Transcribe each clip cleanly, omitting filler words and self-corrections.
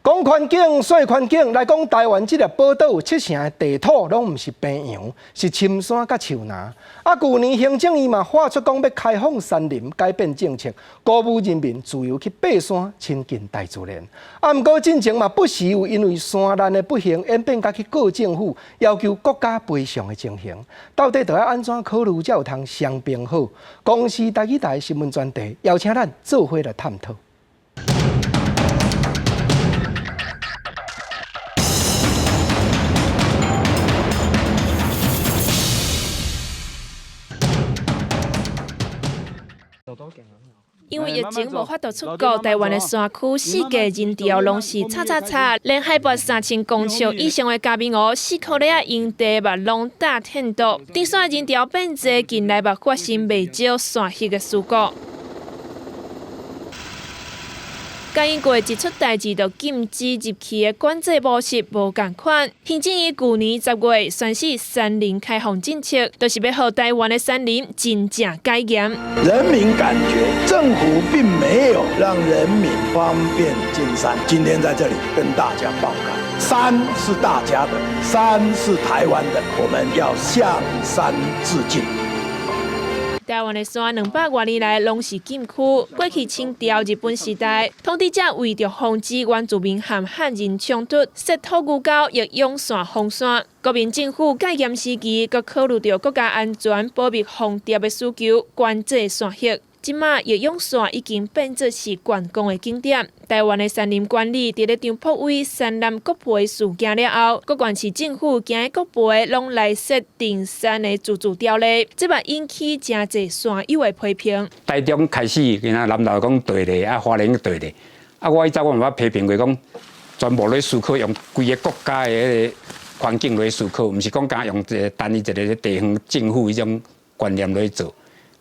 講環境，說環境來講，台灣這粒寶島七成的地土攏毋是平洋，是深山佮樹林。啊，舊年行政院嘛發出講欲開放山林，改變政策，鼓舞人民自由去爬山，親近大自然。啊，毋過進前嘛不時有因為山難的不幸演變甲去告政府，要求國家賠償的情形。到底著愛按怎考慮才有通雙平好？公視台語台新聞專題邀請咱做伙來探討。因為疫情無法度出國，台灣的山區四界人潮攏是吵吵吵，連海拔3000公尺以上的嘉明湖、四箍里仔營地嘛攏搭天道。登山人潮變濟，近來嘛發生袂少山彼的事故。嘉義過一出代誌就禁止入去的管制模式無仝款。行政院舊年10月宣示山林開放政策，就是欲予台灣的山林真正解嚴。人民感覺政府並沒有讓人民方便進山。今天在這裡跟大家報告，山是大家的，山是台灣的，我們要向山致敬。台灣的山200外年來攏是禁區。過去清朝、日本時代，統治者為著防止原住民和漢人衝突，設土牛溝，抑用線封山。國民政府戒嚴時期，閣考慮著國家安全、保密防諜的需求，管制山彼。這馬玉養山已經變做是觀光的景點。台灣的山林管理佇咧張福威山林國賠事件了後，各縣市政府驚國賠攏來設登山的自治條例，這嘛引起誠濟山友的批評。台中開始，今仔南投講對咧，啊花蓮對咧，啊我彼陣我嘛捌批評過講，全部咧思考用規个國家的彼个環境來思考，毋是講干焦用一个單一一个地方政府彼種觀念來做，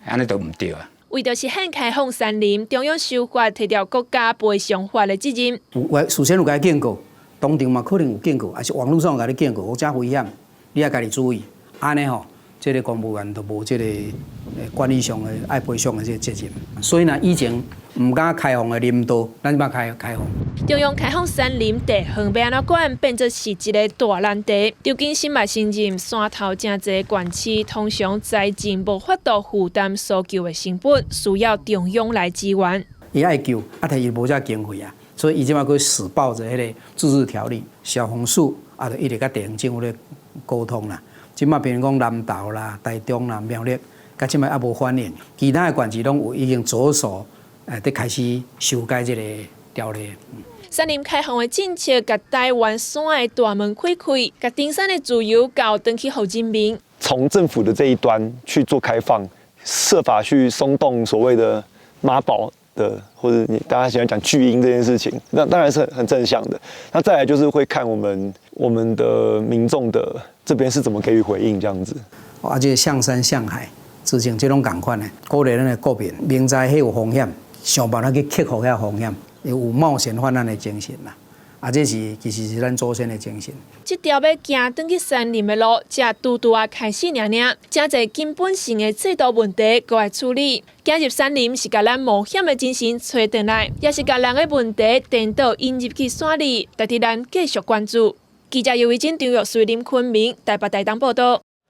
按呢就毋對啊。為著實現開放山林，中央修法提著國家賠償法的責任。有事先有共伊警告，當場嘛可能有警告，抑是網路上有共你警告，遮危險，你愛家己注意。按呢吼，這个公務員就無這个管理上的愛賠償的這个責任。所以呢，以前毋敢開放的林道，咱這擺開開放。中央開放山林地方欲按怎管，變做是一个大難題。張景森嘛承認，山頭誠濟縣市通常財政無法度負擔搜救的成本，需要中央來支援。伊愛救，啊，但伊無遮經費啊，所以伊這擺閣死抱著彼个自治條例、消防署，啊，就一直佮地方政府咧溝通啦。這擺比如講南投啦、台中啦、苗栗，佮這擺猶無反應，其他的縣市攏有已經着手，佇開始修改這个條例。山林開放的政策，共台灣山的大門開開，共登山的自由交轉去予人民。從政府的這一端去做開放，設法去鬆動所謂的媽寶的，或者你大家喜歡講巨嬰這件事情，那當然是很正向的。那再來就是會看我們的民眾的這邊是怎麼給予回應，這樣子。啊，這个向山向海致敬，這攏仝款的，鼓勵咱的國民明知彼有風險，想辦法去克服遐風險。有冒險犯難的精神啦，啊，這是其實是咱祖先的精神。這條欲行轉去山林的路，才拄拄仔開始爾爾，誠濟根本性的制度問題，閣愛處理。行入山林是共咱冒險的精神揣轉來，也是共人的問題顛倒引入去山裡，值得咱繼續關注。記者尤維珍、張玉穗、林坤明，台北、台東報道。